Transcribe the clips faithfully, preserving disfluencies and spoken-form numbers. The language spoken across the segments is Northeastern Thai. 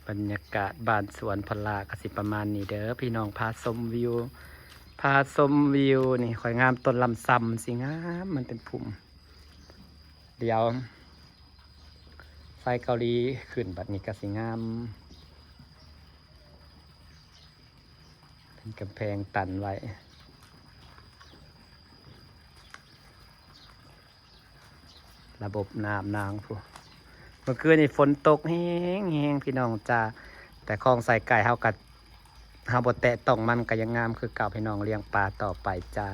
บรรยากาศบ้านสวนพลาก็สิประมาณนี้เด้อพี่น้อง พาชมวิว พาชมวิว นี่ค่อยงาม ต้นลำซำสิงาม มันเป็นพุ่ม เดี๋ยวไฟเกาหลีขึ้นบัดนี้ก็สิงาม เป็นกำแพงตันไว้ ระบบน้ำนางผู้ เมื่อคืนนี้ฝนตกแฮงๆ พี่น้องจ้า แต่คลองไส้ไก่เฮาก็ เฮาบ่แตะต้องมันก็ยังงามคือเก่าพี่น้อง เลี้ยงปลาต่อไปจ้า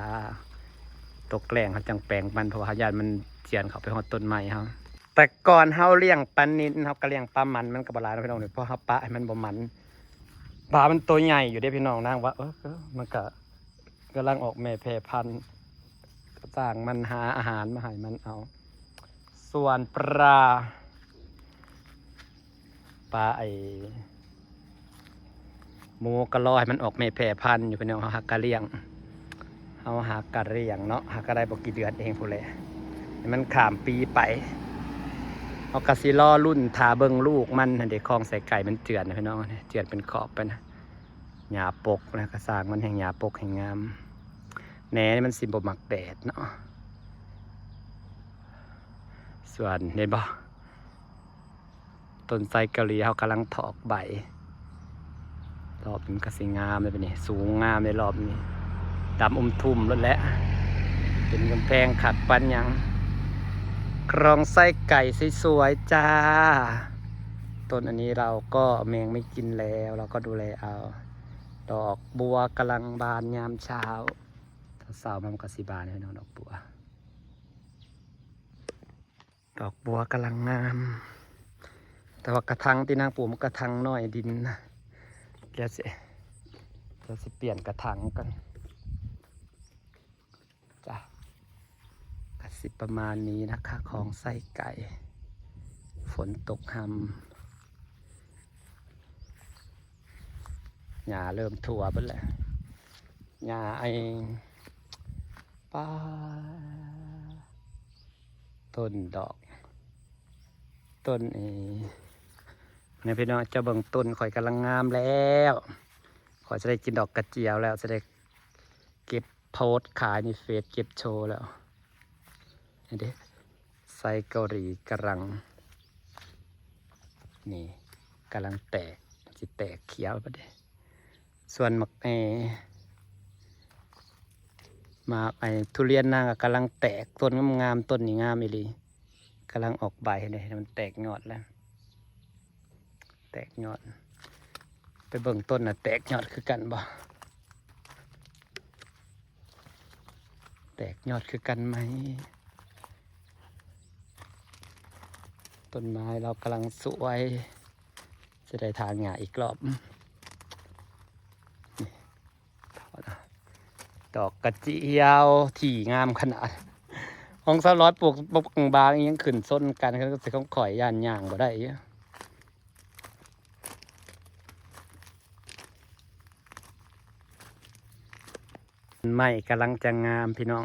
ตกแล้งเฮาจั่งแปลงมัน เพราะว่าเฮาย้านมันเจือนเข้าไปฮอดต้นไม้เฮา แต่ก่อนเฮาเลี้ยงปลานิล เฮาก็เลี้ยงปลามัน มันก็บ่หลายเนาะพี่น้อง เพราะเฮาปะให้มันบ่มัน ปลามันตัวใหญ่อยู่เด้พี่น้อง นางว่า เออ เออ มันก็ กำลังออกแม่แพร่พันธุ์ ก็จ้างมันหาอาหารมาให้มันเอา ส่วนปลา ปลาไอ้หมูก็รอให้มันออกแม่แพร่พันธุ์อยู่พี่น้อง เฮาหากะเลี้ยง เฮาหากะเลี้ยงเนาะ หากะได้บ่กี่เดือนเองพู้นแหละ ให้มันข้ามปีไป เฮาก็สิรอลุ้นท่าเบิ่งลูกมันหั่นเด้ คลองไส้ไก่มันเจือนนะพี่น้อง เจือนเป็นขอบไปนะ หญ้าปกนะ ก็สร้างมันแฮง หญ้าปกแฮงงาม แหนนี่มันสิบ่มักแดดเนาะ ส่วนเห็นบ่ ต้นไส้เกาหลีเฮากำลังถอกใบ รอบนี้มันก็สิงามเลยบัดนี้ สูงงามเลยรอบนี้ ดำอุ้มทุ่มแล้วแหละ เป็นกำแพงคักปานหยัง คลองไส้ไก่สวยๆจ้า ต้นอันนี้เราก็แมงไม่กินแล้ว เราก็ดูแลเอา ดอกบัวกำลังบานยามเช้า เช้าๆมามันก็สิบานแน่นอน ดอกบัว ดอกบัวกำลังงาม แต่ว่ากระถางที่นางปลูกมันกระถางน้อยดินนะ เดี๋ยวสิ เดี๋ยวสิเปลี่ยนกระถางกันจ้ะ ก็สิประมาณนี้นะคะ คลองไส้ไก่ ฝนตกหำ หญ้าเริ่มทั่วเบิดแล้ว หญ้าไอ้ ป้า ต้นดอก ต้นไอ้ เนี่ยพี่น้อง เจ้าเบิ่งต้นข่อยกำลังงามแล้ว ข่อยจะได้กินดอกกระเจียวแล้ว จะได้เก็บโพสต์ขายในเฟซ เก็บโชว์แล้ว นี่เด้ ไส้เกาหลีกำลัง นี่กำลังแตก สิแตกเขียวบัดนี้ ส่วนหมาก ไอ้ หมาก ไอ้ ทุเรียนนางก็กำลังแตก ต้นงามๆ ต้นนี้งามอีหลี กำลังออกใบเลย มันแตกยอดแล้ว แตกยอด ไปเบิ่งต้นน่ะ แตกยอดคือกันบ่ แตกยอดคือกันไหม ต้นไม้เรากำลังสวย จะได้ถางหญ้าอีกรอบ นี่ ดอกกระเจียวที่งามขนาด ของสาวร้อยปลูกบางๆ ยังขึ้นส้นกัน ก็สิของข่อยย่านย่างบ่ได้อยู่ ต้นไม้กำลังจะงามพี่น้อง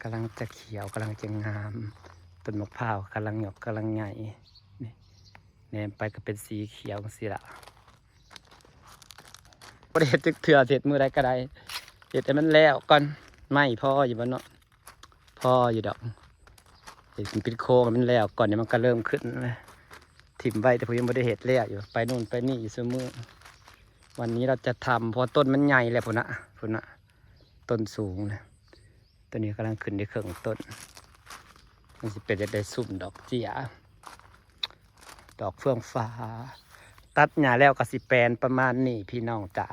กำลังจะเขียว กำลังจะงาม ต้นมะพร้าวกำลังหยอกกำลังใหญ่ นี่ แนมไปก็เป็นสีเขียวสิละ บ่ได้เฮ็ดจักเทื่อ เฮ็ดมื้อใดก็ได้ เฮ็ดให้มันแล้วก่อน ไม้พออยู่บ่เนาะ พออยู่ดอก เฮ็ดเป็นโครงให้มันแล้วก่อน เดี๋ยวมันก็เริ่มขึ้นนะ ถิ่มไว้แต่ผมยังบ่ได้เฮ็ดแล้วอยู่ ไปนู่นไปนี่อยู่ซุมื้อ วันนี้เราจะทำ เพราะต้นมันใหญ่แล้วพุ้นนะ พุ้นนะ ต้นสูงนะ ต้นนี้กำลังขึ้นได้ครึ่งต้น มันสิเป็นจั่งใด ซุ่มดอกเจีย ดอกเฟื่องฟ้า ตัดหญ้าแล้วก็สิแปลนประมาณนี้พี่น้องจ๋า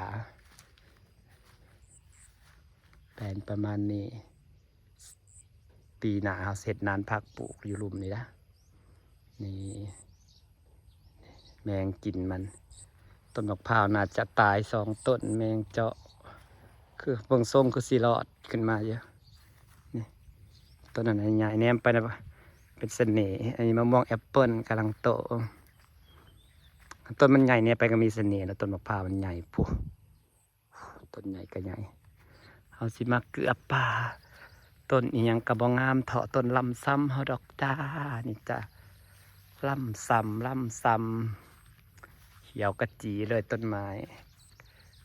แปลนประมาณนี้ ปีหน้าเฮาสิเฮ็ดนานผักปลูกอยู่ลุ่มนี่นะ นี่ แมงกินมัน ต้นมะพร้าวน่าจะตายสองต้น แมงเจาะ คือเบิ่งทรงคือสิรอดขึ้นมาอยู่ นี่ ต้นนั้นใหญ่ แนมไปนะ เป็นเสน่ห์ อันนี้มะม่วงแอปเปิ้ลกำลังโต ต้นมันใหญ่เนี่ยไปก็มีเสน่ห์แล้ว ต้นมะพร้าวมันใหญ่พุ้น ต้นใหญ่ก็ใหญ่ เฮาสิมาเกือบป่า ต้นอีหยังก็บ่งามเท่าต้นลำซำเฮาดอกจ้า นี่จ้ะ ลำซำ ลำซ ขียวกะจีเลยต้นไม้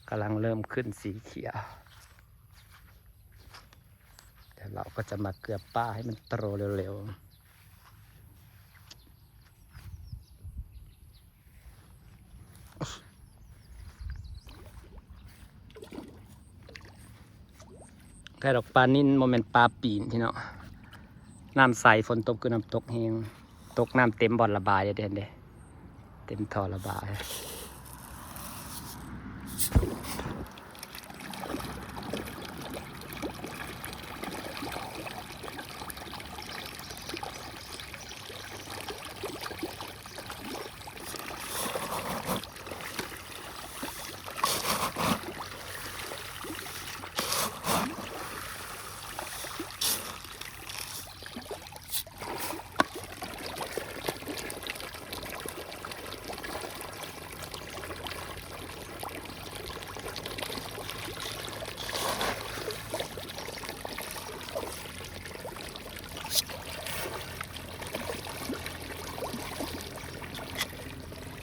กำลังเริ่มขึ้นสีเขียว เดี๋ยวเราก็จะมาเกลือป้าให้มันโตเร็วๆ แค่ดอกปลานิลบ่แม่นปลาปีนพี่น้อง น้ำใส ฝนตกคือน้ำตกแฮง ตกน้ำเต็มบ่อนระบายเด้เด้ เต็มท่อระบาย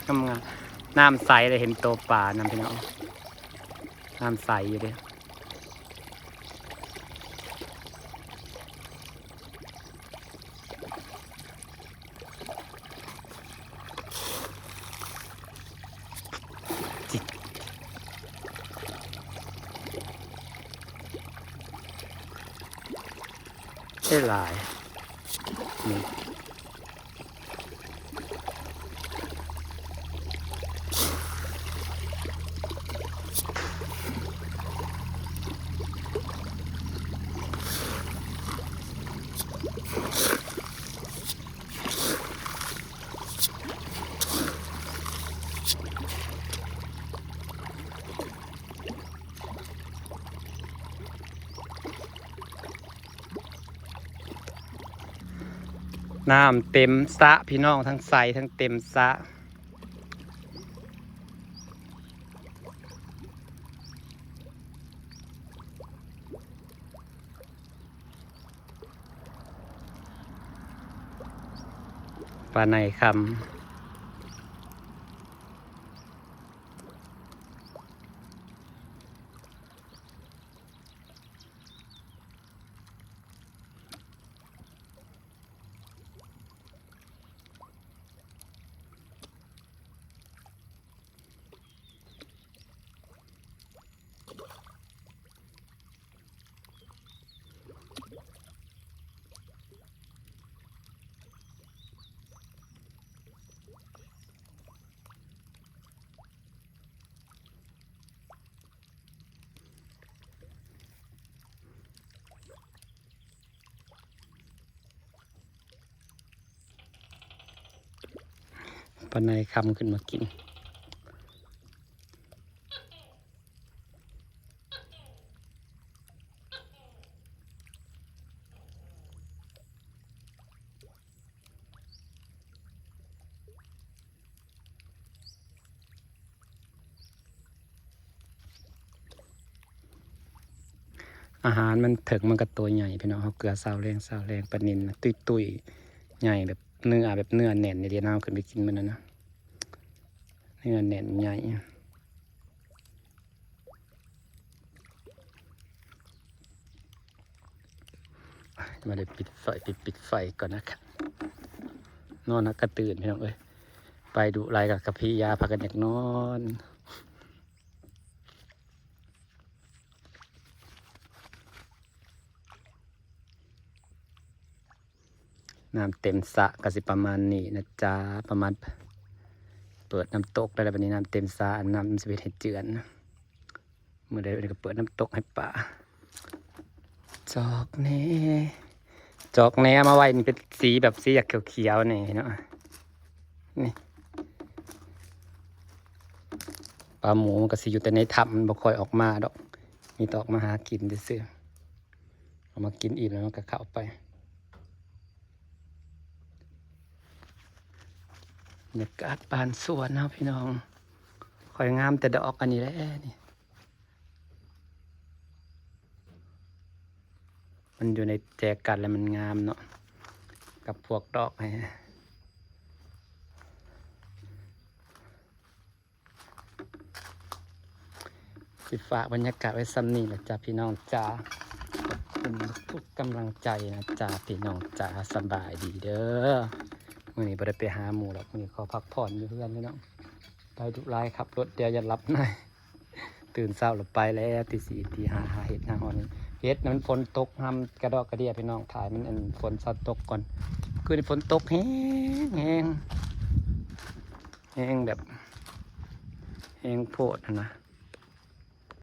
น้ำงาม น้ำใสเลย เห็นตัวปลาน้ำพี่น้อง น้ำใสอยู่เด้ ได้หลาย นี่ น้ำเต็มสระพี่น้อง ทั้งใสทั้งเต็มสระ ปลาในคำ ปลาในคำขึ้นมากิน อาหารมันเถิงมันก็ตัวใหญ่พี่น้อง เขาเกลือซาวแรงซาวแรง ปลานิลนะ ตุ้ยๆ ใหญ่แบบเนื้อ แบบเนื้อแน่นนี่เดียวนะ เอาขึ้นไปกินมันนะนะ เนื้อแน่นใหญ่ มาเดี๋ยวปิดไฟ ปิด ปิดไฟก่อนนะครับ นอนนะกระตื่นพี่น้องเอ้ย ไปดูไรกับกะพิยาพากันอยากนอน น้ำเต็มสระก็สิประมาณนี้นะจ๊ะ ประมาณ เปิดน้ำตกได้แล้ว บัดนี้น้ำเต็มสระ น้ำมันสิเฮ็ดให้เจือน มื้อใดก็เปิดน้ำตกให้ปลา จอกแหน่ จอกแหน่มาไว้นี่เป็นสีแบบสีอยากเขียวๆนี่เนาะ นี่ ปลาหมูมันก็สิอยู่แต่ในถ้ำ มันบ่ค่อยออกมาดอก มีแต่ออกมาหากินซื่อๆ เอามากินอิ่มแล้วมันก็เข้าไป บรรยากาศบ้านสวนเนาะพี่น้อง ค่อยงามแต่ดอกอันนี้แหละนี่ มันอยู่ในแจกันแล้วมันงามเนาะ กับพวกดอกไอ้ สิฝากบรรยากาศไว้ส่ำนี้แหละจ้าพี่น้องจ้า ขอบคุณทุกกำลังใจนะจ้าพี่น้องจ้า สบายดีเด้อ มื้อนี้บ่ได้ไปหาหมู่ดอก มื้อนี้ขอพักผ่อนอยู่เฮือนพี่น้อง ไปดุหลาย ขับรถเดี๋ยวจะหลับใน ตื่นเช้าแล้วไปแล้ว ตีสี่ตีห้า หาเห็ดหาหอนี่ เห็ดน่ะมันฝนตกหำกระดอกกระเดี้ยพี่น้อง ถ่ายมันอันฝนเช้าตกก่อน คืนนี้ฝนตกแฮงแฮง แฮงแบบ แฮงโพดหั้นนะ